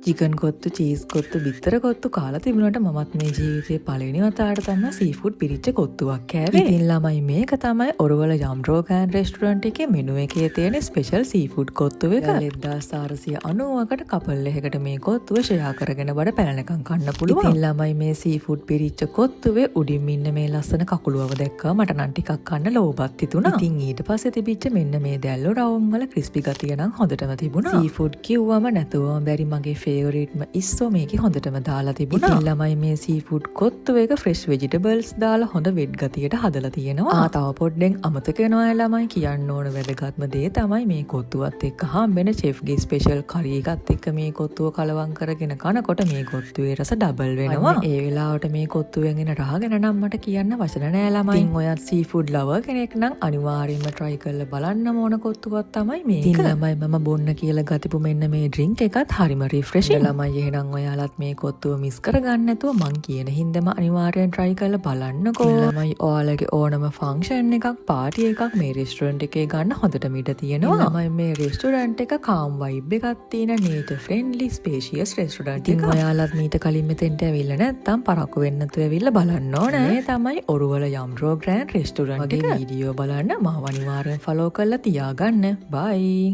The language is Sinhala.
චිකන් කොත්තු, චීස් කොත්තු, බිත්තර කොත්තු කාලා තිබුණාට මමත් මේ ජීවිතේ පළවෙනි වතාවට තමයි සීෆුඩ් පිරිච්ච කොත්තුවක් කෑවේ. ඉතින් ළමයි, මේක තමයි ඔරුවල යම්රෝ ග්‍රෑන්ඩ් රෙස්ටුරන්ට් එකේ මෙනු එකේ තියෙන ස්පෙෂල් සීෆුඩ් කොත්තු එක. 1490කට කපල් එකකට මේ කොත්තුව ෂෙයා කරගෙන බඩ පැලෙනකන් කන්න පුළුවන්. ඉතින් ළමයි, මේ සීෆුඩ් පිරිච්ච කොත්තුවේ උඩින් ඉන්න මේ ලස්සන කකුළුවව දැක්කම මට නම් ටිකක් කන්න ලෝභත් හිතුණා. ඉතින් ඊට පස්සේ තිබිච්ච මෙන්න මේ දැල්ලෝ රවුම් වල ක්‍රිස්පි ගතිය නම් හොඳටම තිබුණා. සීෆුඩ් කිව්වම නැතුවම බැරි මගේ ෆේවරිට්ම ඉස්සෝ මේකේ හොඳටම දාලා තිබුණා. ඉතින් ළමයි, මේ සීෆුඩ් කොත්තුව එක ෆ්‍රෙෂ් වෙජිටබල්ස් දාලා හොඳ වෙට් ගතියට හදලා තියෙනවා. ආ, තව පොඩ්ඩෙන් අමතක වෙනවා ළමයි, කියන්න ඕන වැදගත්ම දේ තමයි මේ කොත්තුවත් එක්ක හම්බෙන චෙෆ්ගේ ස්පෙෂල් කරි එකත් එක්ක මේ කොත්තුව කලවම් කරගෙන කනකොට මේ කොත්තුවේ රස ඩබල් වෙනවා. ඒ වෙලාවට මේ කොත්තුවෙන් එන රහ ගැන නම් මට කියන්න වචන නෑ ළමයි. ඉතින් ඔයත් සීෆුඩ් ලවර් කෙනෙක් නම් අනිවාර්යයෙන්ම try කරලා බලන්න ඕන කොත්තුවක් තමයි මේක. ඉතින් ළමයි, මම බොන්න කියලා ගතිපු මෙන්න මේ ඩ්‍රින්ක් එකත් හරිම රිෆ්‍රෙෂින්. ළමයි, එහෙනම් ඔයාලත් මේ කොත්තුව මිස් කරගන්න නැතුව මං කියන හින්දාම අනිවාර්යෙන් try කරලා බලන්නකෝ. ළමයි, ඔයාලගේ ඕනම ෆන්ක්ෂන් එකක්, පාටි එකක් මේ රෙස්ටුරන්ට් එකේ ගන්න හොඳටම ඉඩ තියෙනවා. ළමයි, මේ රෙස්ටුරන්ට් එක කාම් වයිබ් එකක් තියෙන නේචර් ෆ්‍රෙන්ඩ්ලි ස්පේෂියස් රෙස්ටුරන්ට් එකක්. ඉතින් ඔයාලත් මීට කලින් මෙතෙන්ට ඇවිල්ලා නැත්තම් පරක්කු වෙන්න නැතුව ඇවිල්ලා බලන්න ඕනේ. මේ තමයි ඔරුවල යම්රෝ ග්‍රෑන්ඩ් රෙස්ටුරන්ට් එක. වීඩියෝ බලන්න මාව අනිවාර්යෙන් ෆලෝ කරලා තියාගන්න. බයි.